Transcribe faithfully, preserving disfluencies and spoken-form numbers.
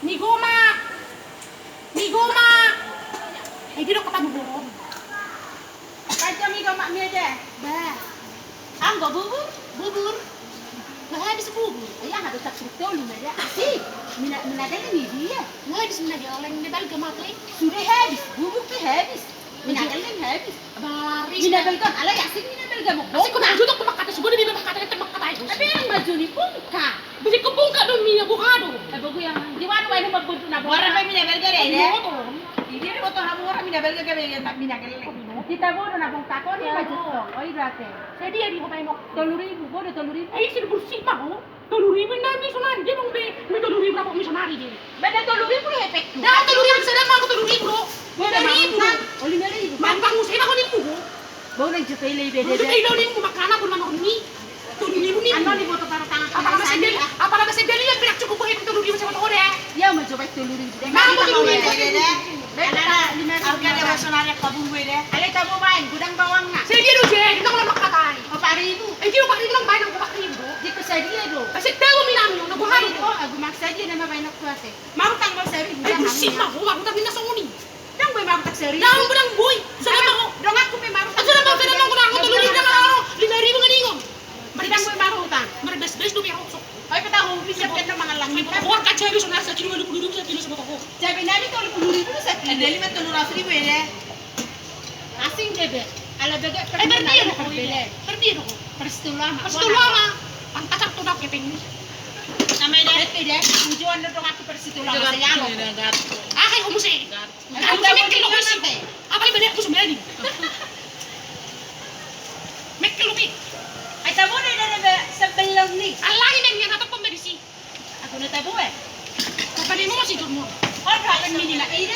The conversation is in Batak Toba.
Ni gomak. Ni gomak. Eh, dia udah ketemu borom. Raja mi gomak mi aja. Bah. Anggo bubur? Bubur. Bah, habis bubur. Iya, habis tak betul, Maya. Asik. Mina, mina gelleng ni dia. Bah, habis mina gelleng, mina balga mate. Sudah habis, bubur pe habis. Mina gelleng habis. Baris. Mina balga, alai asing mina balga mo. Asing ko na jutok tu makata, sudah mina makata, itu makata itu. Tapi yang maju ni pungka. Bisi ko pungka do mina buka do. Eh, bagus yang di mana, wah, ini mambuat na. Orang pe mina balga deh, ya. Iya, tuh. Ini foto hamu orang mina balga, gabe yang tak mina gelleng. Kita bodo na bungka ko ni maju. Oh, iya, berarti. Jadi ya di kota Imok. Tolu ribu, bodo tolu ribu. Eh, isi bersih, Bang. Tolu ribu na mi sonari, dia bang be, mi tolu ribu, dapat mi sonari dia. Beda tolu ribu do, hepek tu. Dah, tolu ribu, sedang mau tolu ribu do. Lima ribu do. Oh, lima ribu. Mantang musim aku nipu. Bau nang juta ile beda. Juta ile nipu, makana pun manor ni. Tolu ribu ni. Anu ni foto tanda tangan. Apalagi saya beli, apalagi saya beli yang tidak cukup, hepek tolu ribu sama toko deh. Ya, mau coba tolu ribu deh. Nah, tolu ribu deh. Beda lima ribu. Harga dia sonari apa bulu deh. Ale tabo main, gudang bawang na. Saya dia do je, dia nang makatai. Empat ribu. Eh, dia empat ribu nang main, empat ribu. Di ko sadia do. Kasih tahu mi nami, na gua haru. Oh, aku maksa dia nama main aku ate. Marutang mau seri. Eh, bersih mah, gua marutang mina songoni. Dang boy marutang seri. Dang boy, dang boy. Sudah mau. Dong aku pe marutang. Sudah mau, sudah mau, gua dang tolu ribu dang, lima ribu ngadingon. Dang boy marutang. Merbes-bes do merosok. Oi, petahu bisa kan mangalang. Oi, petahu kan jadi sonari sakilo lima puluh ribu, sakilo sama toko. Cabe nami tolu puluh ribu sakilo. Ada lima tolu ratus ribu ya. Asing dia be. Ala bege. Eh, perdi ya, perdi ya. Perdi ya, perdi ya. Persitu lama. Persitu lama. Pantas aku udah kepeng. Namanya dia. Bete dia. Tujuan dong aku persitu lama. Saya lo. Ah, kayak kamu sih. Aku sih mikir lo sih. Apa yang banyak aku sebenarnya? Mikir lo pi. Ai tabo deh, deh, deh, sebelum ni. Alahi nang yang atau pemberi sih. Aku na tabo eh. Apa dia mau sih kamu? Oh, kalau mini lah ini.